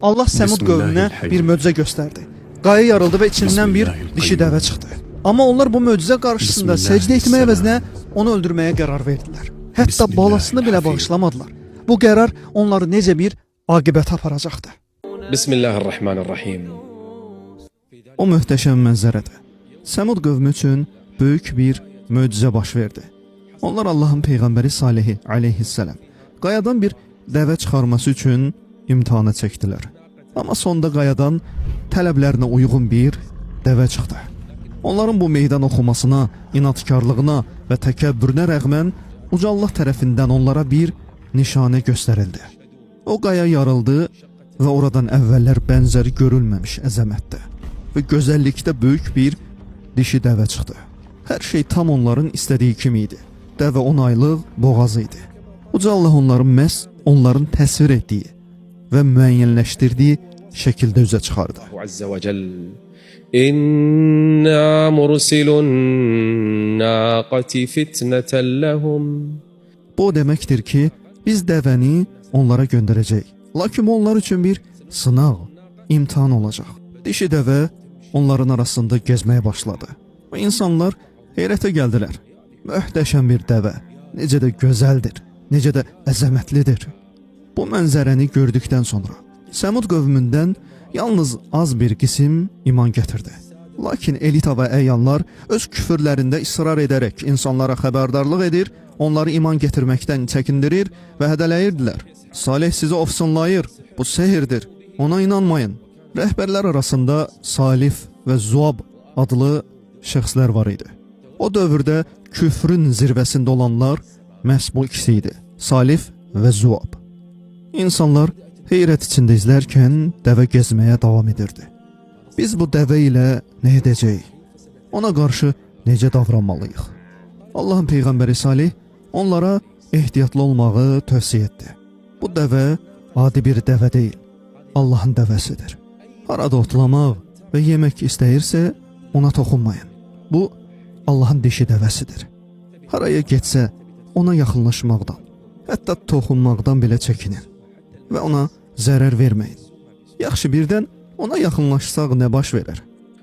Allah Səmud qövminə bir möcüzə göstərdi. Qaya yarıldı və içindən bir dişi dəvə çıxdı. Amma onlar bu möcüzə qarşısında səcdə etmək əvəzinə onu öldürməyə qərar verdilər. Hətta balasını belə bağışlamadılar. Bu qərar onları necə bir aqibətə aparacaqdı. Bismillahirrahmanirrahim. O möhtəşəm mənzərədə Səmud qövmü üçün böyük bir möcüzə baş verdi. Onlar Allahın peyğəmbəri Salehi əleyhissalam qayadan bir dəvə çıxarması üçün imtahana çəkdilər. Amma sonda qayadan tələblərinə uyğun bir dəvə çıxdı. Onların bu meydan oxumasına, inadkarlığına və təkəbbürünə rəğmən Uca Allah tərəfindən onlara bir nişanə göstərildi. O qaya yarıldı və oradan əvvəllər bənzəri görülməmiş əzəmətdə və gözəllikdə böyük bir dişi dəvə çıxdı. Hər şey tam onların istədiyi kimi idi. Dəvə 10 aylıq boğazı idi. Uca Allah onların məhz onların təsvir etdiyi və müəyyənləşdirdiyi şəkildə üzə çıxardı. Azza və cəl. İnna mursilun naqati fitneten lehum. Bu o deməkdir ki, biz dəvəni onlara göndərəcəyik. Lakin bu onlar üçün bir sınaq, imtahan olacaq. Dişi dəvə onların arasında gəzməyə başladı. Bu insanlar heyrətə gəldilər. Möhtəşəm bir dəvə, necə də gözəldir, necə də əzəmətlidir. Bu mənzərəni gördükdən sonra Səmud qövmündən yalnız az bir qisim iman gətirdi. Lakin elita və əyanlar öz küfürlərində israr edərək insanlara xəbərdarlıq edir, onları iman gətirməkdən çəkindirir və hədələyirdilər. Salih sizi ofsunlayır, bu sehirdir, ona inanmayın. Rəhbərlər arasında Salif və Zuab adlı şəxslər var idi. O dövrdə küfrün zirvəsində olanlar məhz bu ikisi idi. Salif və Zuab. İnsanlar heyrət içində izlərkən dəvə gəzməyə davam edirdi. Biz bu dəvə ilə nə edəcəyik? Ona qarşı necə davranmalıyıq? Allahın peyğəmbəri Salih onlara ehtiyatlı olmağı tövsiyə etdi. Bu dəvə adi bir dəvə deyil, Allahın dəvəsidir. Harada otlamaq və yemək istəyirsə, ona toxunmayın. Bu Allahın dişi dəvəsidir. Haraya getsə, ona yaxınlaşmaqdan, hətta toxunmaqdan belə çəkinin və ona zərər verməyin. Yaxşı, birdən ona yaxınlaşsaq nə baş verər?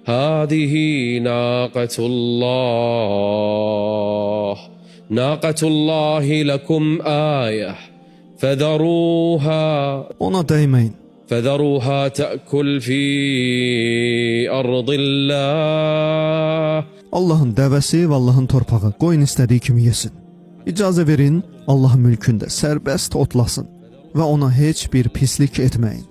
Hadihi naqatullah. Naqatullahi lakum ayah. Fəzəruha. Ona dəyməyin. Fəzəruha tə'kul fi ardillah. Allahın dəvəsi və Allahın torpağı qoyun istədiyi kimi yesin. İcazə verin, Allahın mülkündə sərbəst otlasın və ona heç bir pislik etməyin.